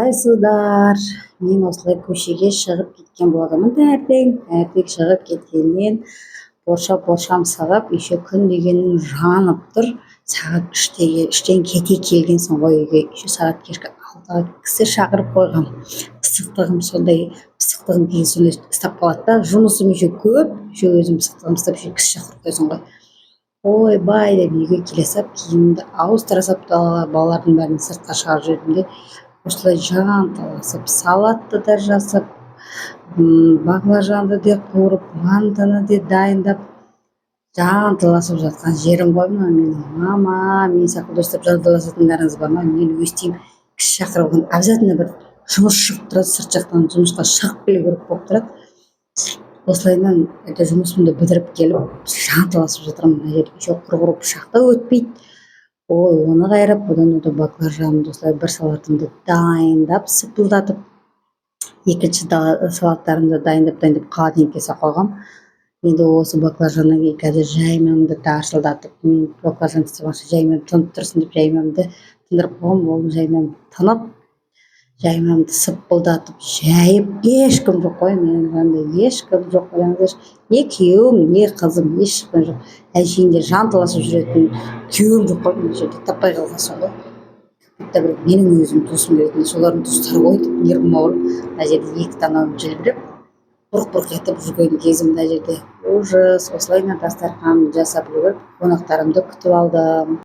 Қалайсыздар? Мен осылай көшеге шығып кеткен болатынмын таңертең. Таңертең шығып кеткеннен борша-боршам сығып, еще күн дегенің жанып тұр. Сағат 3-тен кете келгенсің ғой үйге. Еще сағат кешкі 6-ға кісі шақырып қойғам. Пысықтығым сондай, пысықтығым кейін сондай ұстап қалады да. Жұмысым еще көп, еще өзім пысықтығым ұстап, еще кісі шақырып қоясың ғой. Ойбай деп үйге келе сап, киімімді ауыстыра сап, далаға балалардың бәрін сыртқа шығарып жібердім де, осылай жанталасып салатты да жасап, баклажанды да қуырып, мантыны да дайындап, жанталасып жатқан жерім ғой мынау менің. Мама, мен сияқты өстіп жанталасатындарыңыз бар ма? Мен өстеймін. Кісі шақырып алған, обязательно бір жұмыс шығып тұрады, сырт жақтан жұмысқа шығып келу керек болып тұрады. Осылайынан это жұмысымды бітіріп келіп, жанталасып жатырмын. Мына жерде еще құрғыр пышақ та өтпейді. Ой, оны қайрап, одан да баклажанды осылай бір салатымды дайындап, сыпылдатып, екінші салаттарымды дайындап, дайындап холодильникке салып қойғанмын. Енді осы баклажаннан кейін қазір жаймамды тарсылдатып, мен баклажан істеп алғанша жаймам тынып тұрсын деп, жаймамды тындырып қойғанмын. Ол жаймам тынып, жаймамды сыпылдатып жайып, ешкім жоқ қой менің жанымда, ешкім жоқ. Ойлаңыздаршы, не күйеуім, не қызым, ешкім жоқ. Әншейінде жанталасып жүретін күйеуім жоқ қой мына жерде, таппай қалғансың ғой. Будто бір менің өзім туысым келетін, солардың туыстары ғой деп нервім ауырып, мына жерде екі танауым желбіреп, бұрқ бұрқ етіп жүрген кезім мына жерде. Ужас. Осылайынан дастарханымды жасап үлгеріп, қонақтарымды күтіп алдым.